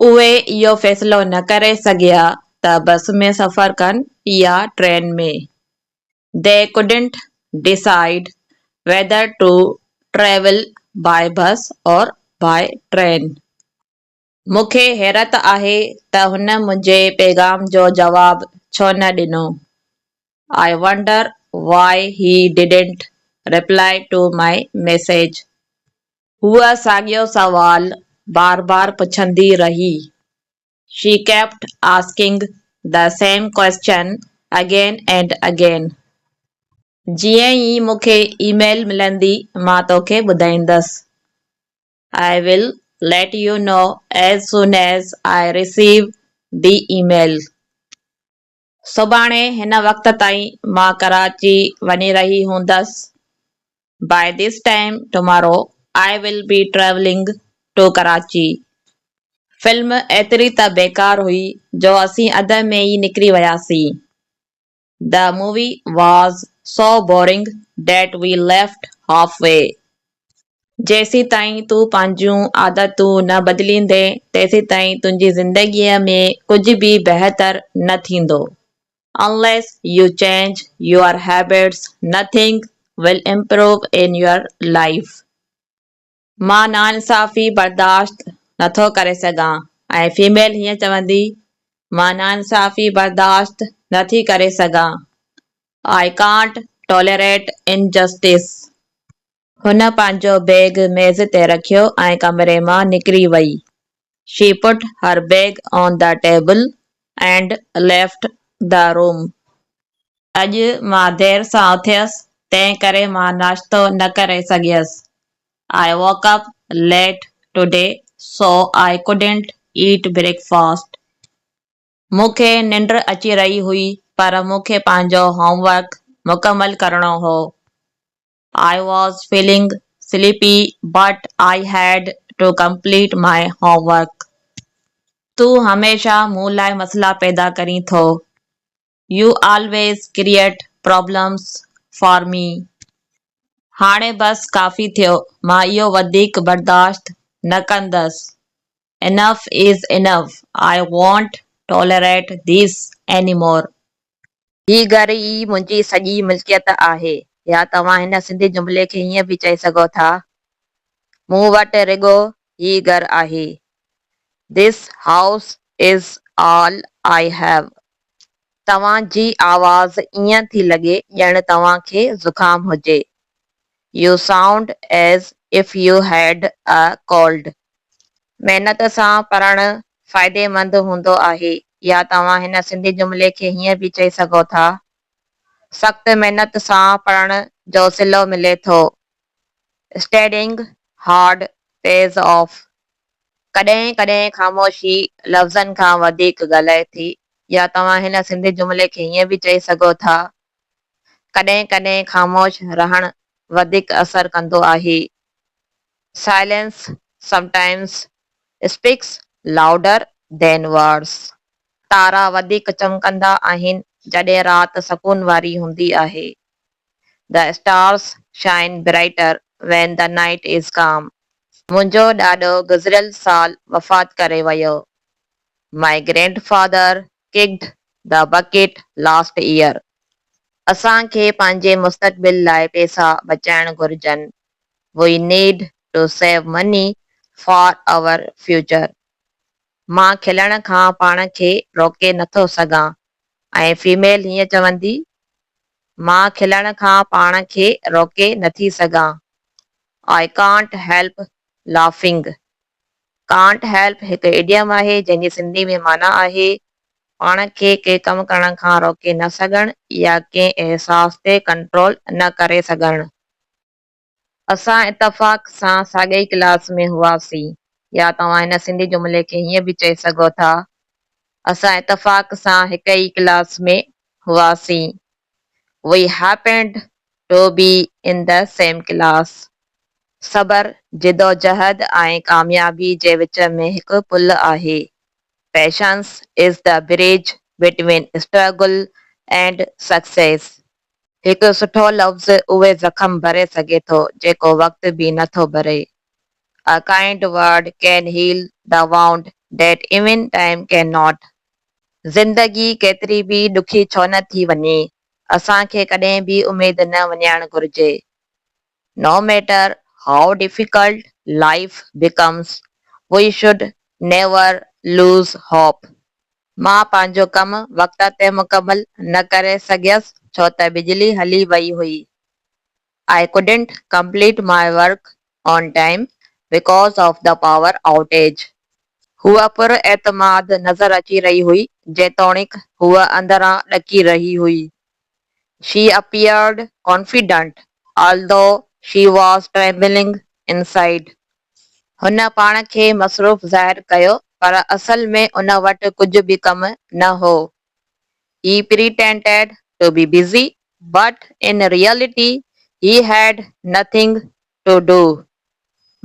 اهي اهو فيصلو نه ڪري سگهيا ته بس ۾ سفر ڪن يا train ۾. They couldn't decide whether to travel by bus or by train. مون کي حيرت آهي ته هن منهنجي پيغام جو جواب ڇو نه ڏنو. I wonder why he didn't reply to my message. هوء ساڳيو سوال بار بار پڇندي رهي. She kept asking the same question again and again. جيئن ئي مون کي اي ميل ملندي مان توکي ٻڌائيندس. I will let you know as soon as I receive the email. سڀاڻي هن وقت تائين مان ڪراچي وڃي رهي هوندس. By this time tomorrow I will be travelling to Karachi. Film ايتري ته بيڪار هئي جو اسين اڌ ۾ ئي نڪري وياسين. The movie was so boring that we left halfway. جيسيتائين تون پنهنجون عادتون نه بدليندين، تيسيتائين تنهنجي زندگيء ۾ ڪجهه به بهتر نه ٿيندو. Unless you change your habits, nothing will improve in your life. مان ناانصافي برداشت نٿو ڪري سگهان ۽ فيميل هيئن چوندي، مان ناانصافي برداشت نٿي ڪري سگهان. I can't tolerate injustice. هن پنهنجو بيگ ميز تي رکيو ۽ ڪمري مان نڪري وئي. She put her bag on the table and left the room. اڄ مان دير سان اٿيس، تنهن ڪري مان ناشتو نه ڪري سگهيس. I woke up late today so I couldn't eat breakfast. مون کي ننڊ اچي رهي هئي پر مون کي پنهنجو هوم ورڪ مڪمل ڪرڻو هو. I was feeling sleepy but I had to complete my homework. تون هميشه مون لاء مسئلا پيدا ڪرين ٿو. You always create problems for me. هاڻي بس ڪافي ٿيو، مان اهو وڌيڪ برداشت نه ڪندس. Enough is enough, I won't tolerate this anymore. هي گهر ئي منهنجي سڄي ملڪيت آهي يا توهان هن سنڌي جملي کي هيئن به چئي سگهو ٿا، مون وٽ رڳو هي گهر آهي. This house is all I have. توهان جي آواز ائين ٿي لڳي ڄڻ توهان کي زڪام هجي. You sound as if you had a cold. محنت سان پڙهڻ فائديمند هوندو آهي يا توهان هن سنڌي جملي کي هيئن به چئي سگهو ٿا، سخت محنت سان پڙهڻ جو صلو ملي ٿو. Studying hard pays off. ڪڏهن ڪڏهن خاموشي لفظن کان وڌيڪ ڳالهائي ٿي يا توهان هن سنڌي جملي کي هيئن به چئي سگهو ٿا، ڪڏهن ڪڏهن خاموش رهڻ وڌيڪ اثر ڪندو آهي. Silence sometimes speaks louder than words. تارا وڌيڪ چمڪندا آهن جڏهن رات سڪون واري هوندي آهي. The stars shine brighter when the night is calm. منهنجو ڏاڏو گذريل سال وفات ڪري ويو. My grandfather kicked the bucket last year. اسان کي پنهنجي مستقبل لاء پئسا بچائڻ گهرجن. We need to save money for our future. مان کلڻ کان پاڻ کي روڪي نٿو سگهان ۽ فيميل هيئن چوندي، مان کلڻ کان پاڻ کي روڪي نٿي سگهان. I can't help laughing. Can't help هڪ ايڊيم آهي جنهن جي سنڌي ۾ معنيٰ آهي، پاڻ کي ڪنهن ڪم ڪرڻ کان روڪي نه سگهڻ يا ڪنهن احساس تي ڪنٽرول نه ڪري سگهڻ. اسان اتفاق سان ساڳئي ڪلاس ۾ هئاسين يا توهان هن سنڌي جملي کي هيئن به چئي سگهو ٿا، اسان اتفاق سان هڪ ئي ڪلاس ۾ هئاسين. We happened to be in the same class. صبر، جدوجهد ۽ ڪاميابي جي وچ ۾ هڪ پل آهي. Patience is the bridge between struggle and success. هڪ سٺو لفظ اهي زخم ڀري سگهي ٿو جيڪو وقت به نه ٿو ڀري. A kind word can heal the wound that even time can not. زندگي ڪيتري به ڏکي ڇو نه ٿي وڃي، اسان کي ڪڏهن به اميد نه وڃائڻ گهرجي. No matter how difficult life becomes, we should never lose hope. مان پنهنجو ڪم وقت تي مڪمل نه ڪري سگهيس ڇو ته بجلي هلي وئي هئي. I couldn't complete my work on time because of the power outage. هوء پر اعتماد نظر اچي رهي هئي، جيتوڻيڪ هوء اندران ڏڪي رهي هئي. She appeared confident, although she was trembling inside. هن پاڻ کي مصروف ظاهر ڪيو، پر اصل ۾ ان وٽ ڪجهه به ڪم نه هو. He pretended to be busy, but in reality he had nothing to do.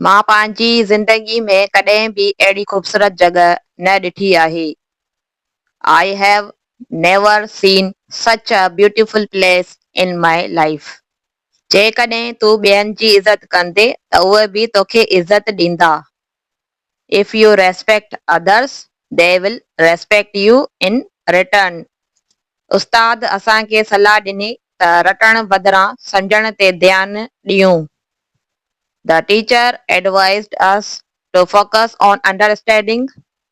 مان پنهنجي زندگي ۾ ڪڏهن به اهڙي خوبصورت جڳهه نه ڏٺي آهي. I have never seen such a beautiful place in my life. جيڪڏهن تون ٻين جي عزت ڪندين ته اهي به توکي عزت ڏيندا. If you respect others, they will respect you in return. استاد اسان کي صلاح ڏني ته رٽڻ بدران سمجهڻ تي ڌيان ڏيون. The teacher advised us to focus on understanding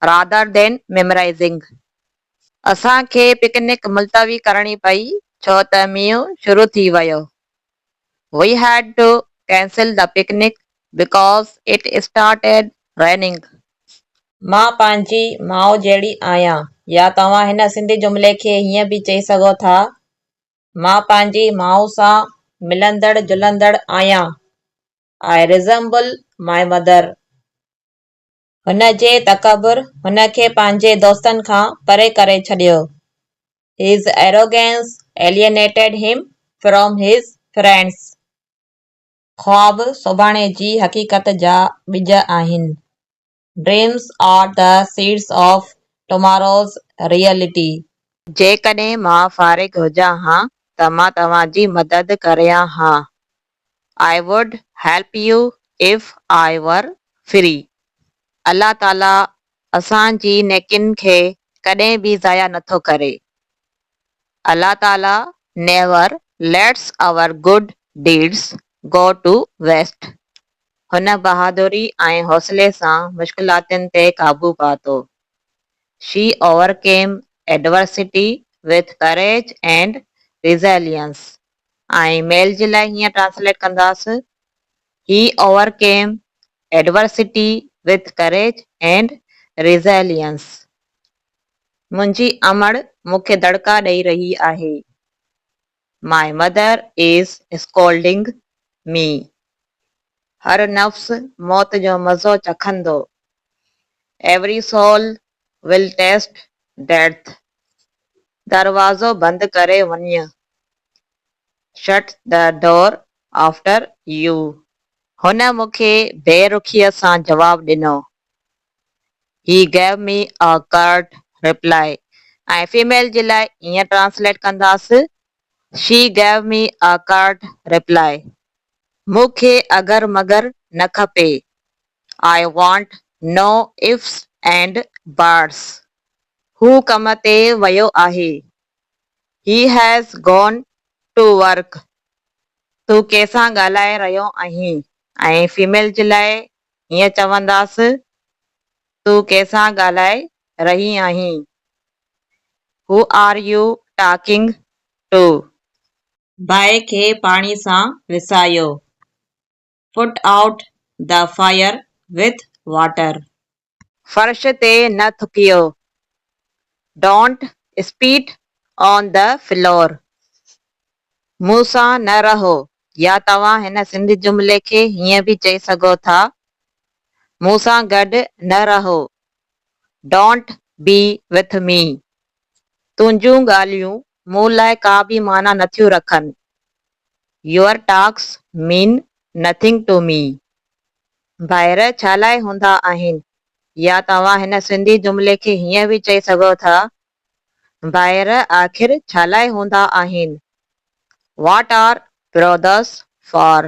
rather than memorizing. اسان کي پڪنڪ ملتوي ڪرڻي پئي ڇو ته مينهن شروع ٿي ويو. We had to cancel the picnic because it started raining. مان پنهنجي ماء جهڙي آهيان يا توهان هن سنڌي جملي کي هيئن به چئي سگهو ٿا، مان پنهنجي ماء سان ملندڙ جلندڙ آهيان. I resemble my mother. هن جي تڪبر هن کي پنهنجي دوستن کان پري ڪري ڇڏيو. His arrogance alienated him from his friends. خواب سڀاڻي جي حقيقت جا ٻج آهن. Dreams are the seeds of tomorrow's reality. جيڪڏهن مان فارغ هجان ها ته مان توهان جي مدد ڪريان ها. I would help you if I were free. الله تعاليٰ اسان جي نيڪين کي ڪڏهن به ضايع نٿو ڪري. الله تعاليٰ never lets our good deeds go to waste. هن بهادري ۽ حوصلي سان مشڪلاتن تي قابو پاتو. She overcame adversity with courage and resilience. ۽ Male جي لاء هيئن translate ڪنداس، He overcame adversity with courage and resilience. منهنجي امڙ مون کي دڙڪا ڏئي رهي آهي. My mother is scolding me. هر نفس موت جو مزو چکندو. Every soul will taste death. دروازو بند ڪري وڃ. Shut the door after you. هن مون کي بي رخيء سان جواب ڏنو. He gave me a curt reply. ۽ Female جي لاء ائين translate ڪنداس، She gave me a curt reply. مون کي اگر مگر نه کپي. I want no ifs and buts. هو ڪم تي ويو آهي. He has gone to work. تون ڪنهن سان ڳالهائي رهيو آهين؟ ۽ فيميل جي لاء هيئن چونداس، تون ڪنهن سان ڳالهائي رهي آهين؟ Who are you talking to? باهه کي پاڻي سان وسايو. Put out the fire with water. فرش تي نه ٿڪيو. Don't spit on the floor. مون سان نه رهو يا توهان هن سنڌي جملي کي هيئن به چئي سگهو ٿا، مون سان گڏ نه رهو. Don't be with me. تنهنجون ڳالهيون مون لاء ڪا به معنيٰ نٿيون رکن. Your talks mean nothing to me. ڀائر ڇا لاء هوندا آهن؟ يا توهان هن سنڌي جملي کي هيئن به چئي سگهو ٿا، ڀائر آخر ڇا لاء هوندا آهن؟ What are brothers for؟